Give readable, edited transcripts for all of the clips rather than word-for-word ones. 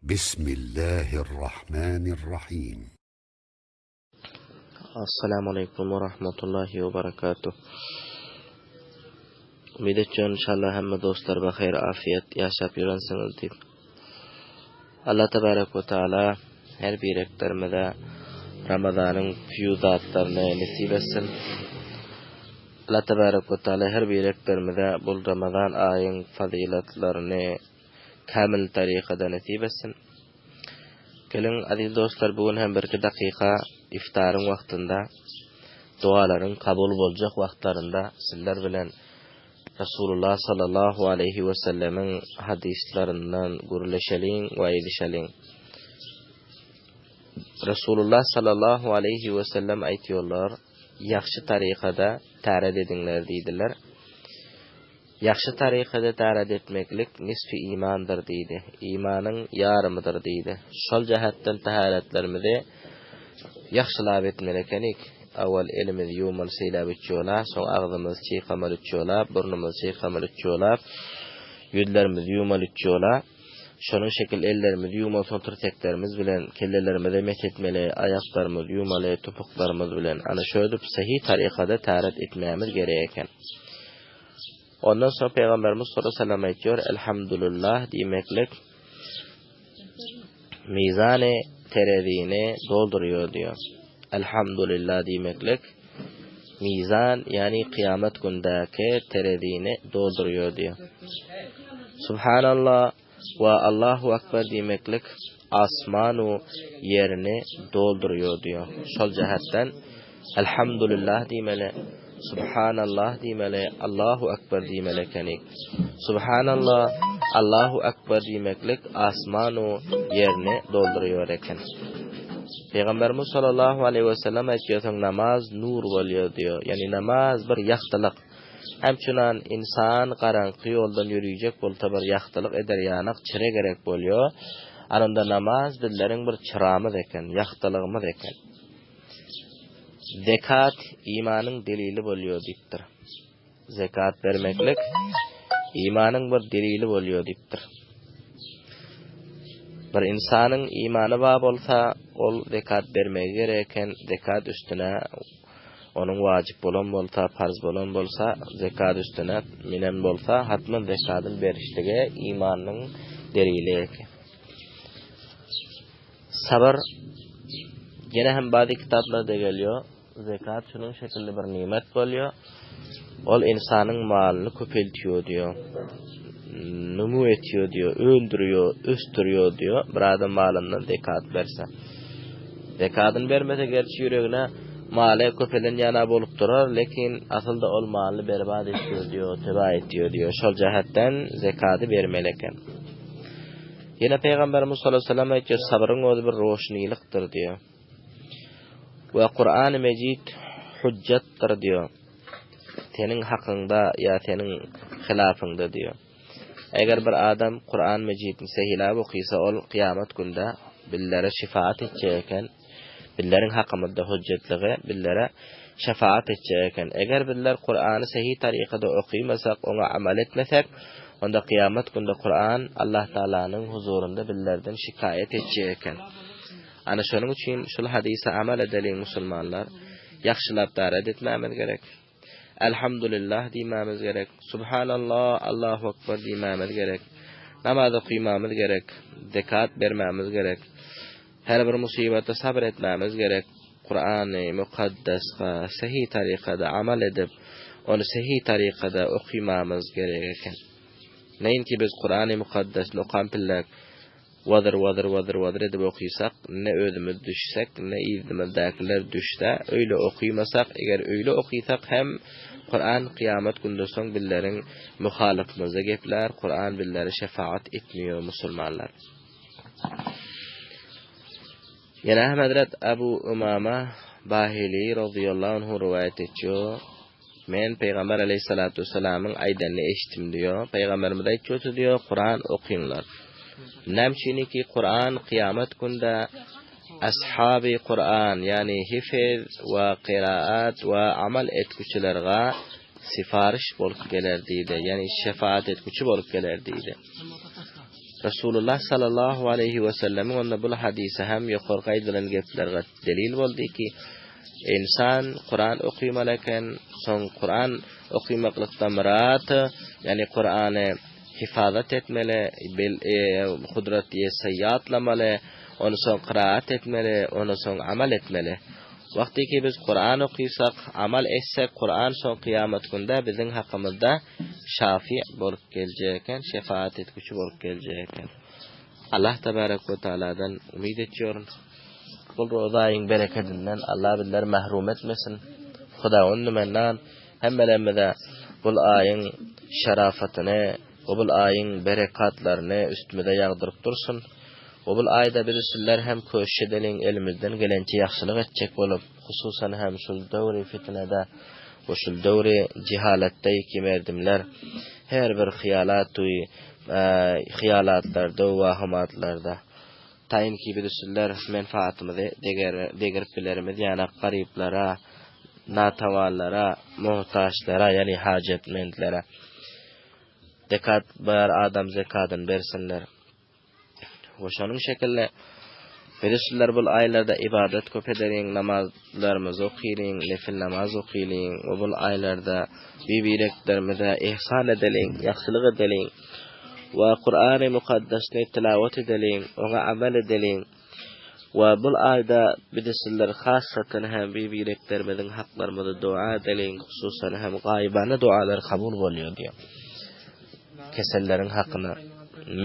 Bismillahirrahmanirrahim. Assalamu aleykum we rahmetullahi we barakatuh. Umyt etýän inşallah hemme dostlar ba haýyr afiýet ýaşap ýörensiňiz diýip. Allah tebarek we taala her bireklerimize Ramazanyň füýuzatlaryny nesip etsin. Allah tebarek we taala her bireklerimize bul Ramazan aýyň fazylatlaryny kämil tarykada nesip etsin. Geliň aziz dostlar bu gün hem birki dakyka iftaryň wagtynda dogalaryň kabul boljak wagtlarynda sizler bilen Rasulullah sallallahu aleýhi we sellemiň hadyslaryndan gürleşeliň we aýdyşalyň. Rasulullah sallallahu aleýhi we sellem aýtýarlar, ýagşy tarykada täret ediňler diýdiler. Ýagşy tarykada täret etmeklik nisfi imandyr diýdi. Imanyň ýarymydyr diýdi. Şol jähetden täretlerimizi ýagşylap etmeli ekenik. Awal elimizi ýuwmaly seýläp üç ýola, soň agzymyzy çeýkamaly üç ýola, burnumyzy çeýkamaly üç ýola, ýüzlerimizi ýuwmaly üç ýola. Şonuň şekil ellerimizi ýuwmaly, soň tirseklerimiz bilen kellelerimize mesh etmeli, aýaklarymyzy ýuwmaly topuklarymyz bilen. Ana şöýdüp sahy tarykada täret etmämiz gerek eken. Ondan soň Pygamberimiz sallallahu aleyhi ve sellem aýtýar, Elhamdulillah diýmeklik mizany terezini doldurýar diýýär. Elhamdulillah diýmeklik mizan, ýagny kyýamat gündäki terezini doldurýar diýýär. Subhanallah we Allahu akbar diýmeklik asmanu ýerini doldurýar diýýär. Şol jähetden Elhamdulillah diýmeli, Subhanallah diýmeli, Allahu akbar diýmeli ekenik. Subhanallah, Allahu akbar diýmeklik asmanu ýerini doldurýar eken. Pygamberimiz sallallahu aleýhi we sellem aýtýar, soň namaz nur bolýar diýýär. Ýagny namaz bir ýagtylyk. Hem çunan ynsan garaňky ýoldan ýörüjek bolsa bir ýagtylyk eder ýanak çyra gerek bolýar. Ananda namaz bizleriň bir çyramyz eken, ýagtylygymyz eken. Zekat imanyň delili bolýar diýipdir. Zekat bermeklik imanyň bir delili bolýar diýipdir. Bir ynsanyň imany bar bolsa, ol zekat bermegi gerek eken, zekat üstüne onuň wajyp bolan bolsa, parz bolan bolsa, zekat üstüne minen bolsa, hatman zekadyny berişlige imanynyň delili eken. Sabyr ýene hem bady kitaplarda gelýär. Zekat şunuň şekilli bir nimet bolýar. Ol ynsanyň malyny köpeltiýär diýýär. Numu etýär diýýär, öldürýär, ösdürýär diýýär. Bir adam malyndan zekat berse. Zekadyny bermese gerçi ýüregine maly köpelen ýana bolup durar, lekin asylda ol malyny berbat etýär diýýär, teba etýär diýýär. Şol jähetden zekady bermeli eken. Ýene Pygamberimiz sallallahu aleyhi ve sellem aýtýar, sabryň özi bir roşnilykdyr diýýär. We Kur'an-ı Mejid hüjjetdir diýýär. Seniň hakyňda ýa seniň hylafyňda diýýär. Eger bir adam Kur'an Mejidini sehilap okysa, ol kyýamat günde billere şefaat etjek eken. Billeriň hakymyzda hüjjetligi billere şefaat etjek eken. Eger bizler Kur'any sehi tarykada okymasak, oňa amal etmesek, onda kyýamat günde Kur'an Allah Taalanyň huzurynda bizlerden şikaýat etjek eken. Ana şonuň üçin şul hadysa amal edeliň musulmanlar. Ýagşylap daret etmämiz gerek. Elhamdulillah diýmämiz gerek. Subhanallah, Allahu akbar diýmämiz gerek. Namaz okymamyz gerek. Zekat bermämiz gerek. Her bir musybata sabr etmämiz gerek. Kurany mukaddesga sehi tarykada amal edip, ony sehi tarykada okymamyz gerek eken. Näinki biz Kurany mukaddesni okan pillek wadyr wadyr wadyr wadyr edip okysak, ne özümiz düşsek, ne yzymyzdakylar düşse, öýle okymasak, eger öýle okysak hem Kuran kyýamat günde soň bizleriň muhalyfymyzda geplär, Kuran bizlere şefaat etmeýär musulmanlar. Ýene hem Hezret Abu Umama Bahili radiyallahu anhu rowaýat etýär. Men Pygamber aleyhissalatu vesselamyň aýdanyny eşitdim diýýär. Pygamberimiz aýtýardy diýýär, Kuran okyňlar. Näme üçin ki Kuran kyýamat günde ashaby Kuran, ýagny hifiz we kiraat we amal etgüçilerge sifariş bolup geler diýdi. Ýagny şefaat etgüçi bolup geler diýdi. Resulullah sallallahu aleýhi we sellemiň onda bul hadysy hem ýokarky aýdylan geplerge delil boldy ki, insan Kuran okymaly eken, soň Kuran okymaklykda myrat, ýagny Kurany hifazat etmeli, bil e, kudrat ýetse ýatlamaly, ony soň kyraat etmeli, ony soň amal etmeli. Wagty ki biz Kuran okysak, amal etsek, Kuran soň kyýamat günde biziň hakymyzda şafi bolup geljek eken, şefaat etgüçi bolup geljek eken. Allah tebarek we taaladan umyt etýärin. Bul rozaýyň berekedinden Allah bizleri mahrum etmesin. Hudawendu Mennan hemmelerimize bul aýyň şerafatyny we bul aýyň berekatlaryny üstümize ýagdyryp dursun. We bul aýda biz sizler hem köşüş edeliň elimizden gelençe ýagşylyk etjek bolup, hususan hem şul döwri fitnede we şul döwri jehalatda iki merdimler her bir hyýalat we hyýalatlarda we wahymatlarda taýyn ki biz sizler menfaatymyzy degerip bilerimiz ýanak garyplara, natawanlara, muhtaçlara ýagny hajatmendlere zekat bar adam zekadyny bersinler. We şonuň şekilde Bilirsiler bul aýlarda ibadat köp edeliň, namazlarymyzy okylyň, nefil namaz okylyň we bul aýlarda bir-bireklerimize ihsan edeliň, ýagşylyk edeliň we Kurany mukaddesni tilawat edeliň, oňa amal edeliň. We bul aýda bilirsiler hassatan hem bir-bireklerimiziň haklarymyzy dua edeliň, hususan hem gaýybana dualar kabul bolýar diýýär. Keselleriň hakyna,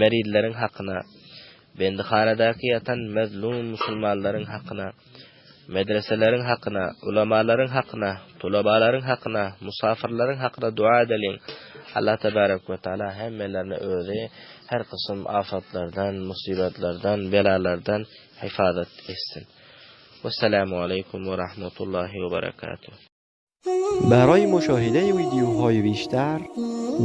merizleriň hakyna, bendihanadaky ýatan mezlum musulmanlaryň hakyna, medreseleriň hakyna, ulamalaryň hakyna, tulabalaryň hakyna, musafirleriň hakyna dua edeliň. Allah tebarek we taala hemmelerine özi her kysym afatlardan, musybatlardan, belalardan hifazat etsin. Wessalamu aleýkum we rahmetullahi we berekatuh. برای مشاهده ویدیوهای بیشتر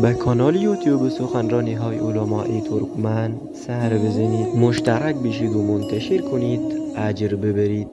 به کانال یوتیوب سخنرانی های علمای ترکمن سر بزنید مشترک بشید و منتشر کنید اجر ببرید.